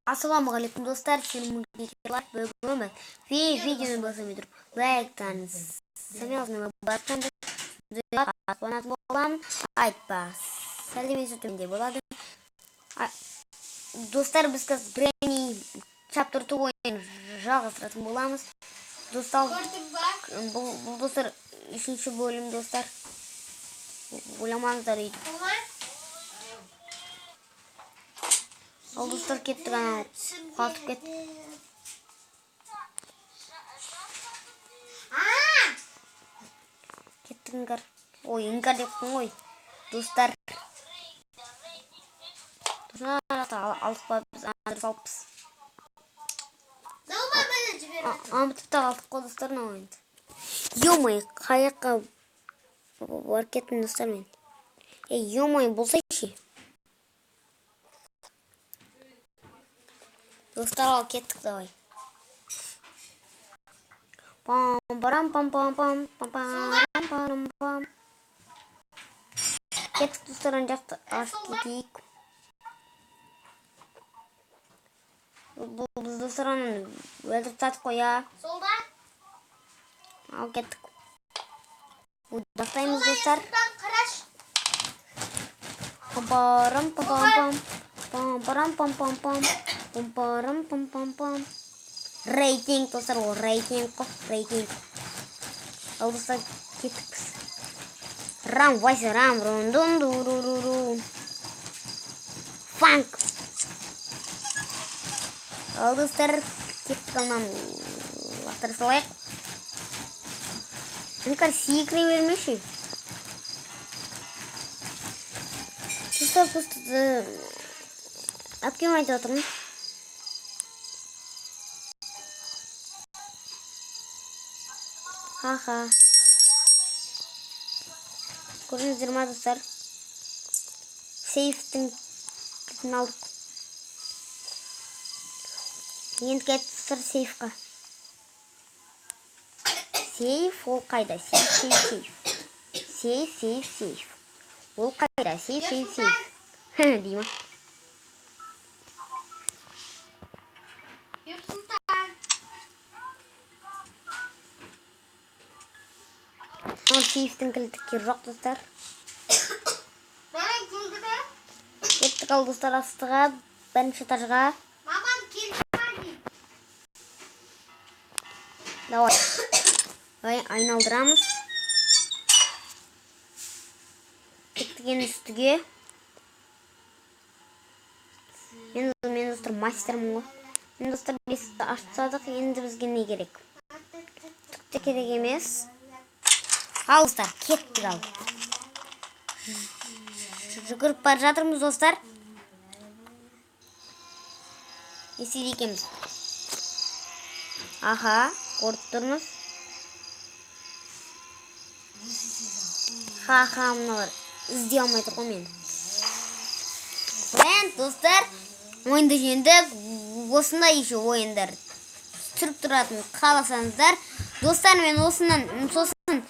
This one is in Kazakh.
Ассалаумағалейкум, достар! Бүгін видеоны басамай тұрып лайктан смело боламын. Айтпа, сәлеметсіз, төменде болады. Достар, біз қазір Granny Chapter 2 ойынын жалғастыратын боламыз, достар. Көрдің ба? Бұл, достар, үшінші бөлім, достар, ойламаңыздар өйтіп. Болма? Ал, достар, кеттік, анау қатып кетті. А! Кеттік, Іңкәр. Ой, Іңкәр деппін ғой, достар. Ана жақта алдық па біз? Ана салыппыз. Мынау мені жіберіп. Ұмытып та қалдық қой, достар, мына ойынды. Ё-моё, қай жаққа барып кеттім, достар, мен? Ей, ё-моё, болсайшы, достар. Ал, кеттік, давай. Пам парам пам пам пам пам парам парам пам. Кеттік, достар, ана жақты ашып кетейік. Бұл біз, достар, ананы өлтіріп тастадық қой, иә. Солда? Ал, кеттік, бастаймыз, достар. Сұлтан, қараш. Пам парам пам пам пам пам парам пам пам пам пам парам пам пам пам. Рейтинг, достар, ол рейтинг қой, рейтинг. Ал, достар, кеттік біз. Рам вася рам рун дун ду ру ру ру фанк. Ал, достар, кеттік, ананы лақтыра салайық. Іңкәр, секіре бермеші. Достар, просто әпкем айтып жатырмын. Ха-ха, көрдіңіздер ма, достар? Сейфтің кілтін алдық. Енді кеттік, достар, сейфқа. Сейф ол қайда? Сейф, сейф, сейф, сейф, сейф, сейф ол қайда? Сейф, сейф, сейф дей ма? Ерсұлтан. Ал, сейфтің кілті керек жоқ, достар. Мамам келді ме? Кеттік, ал, достар, астыға, бірінші этажға. Мамам келді ма деймін. Давай, давай, айналдырамыз. Кеттік енді үстіге. Мен, достар, мастермін ғой. Енді, достар, есікті ашып тастадық. Енді бізге не керек? Түк те керек емес. Ал, достар, кеттік. Ал, жүгіріп бара жатырмыз, достар. Не істейді екенбіз? Аха, көріп тұрмыз. Ха-ха, мыналар іздей алмай тұр ғой мені. Енді, достар, ойынды жеңдік. Осындай еще ойындар түсіріп тұратын қаласаңыздар, достар, мен осынан сосын.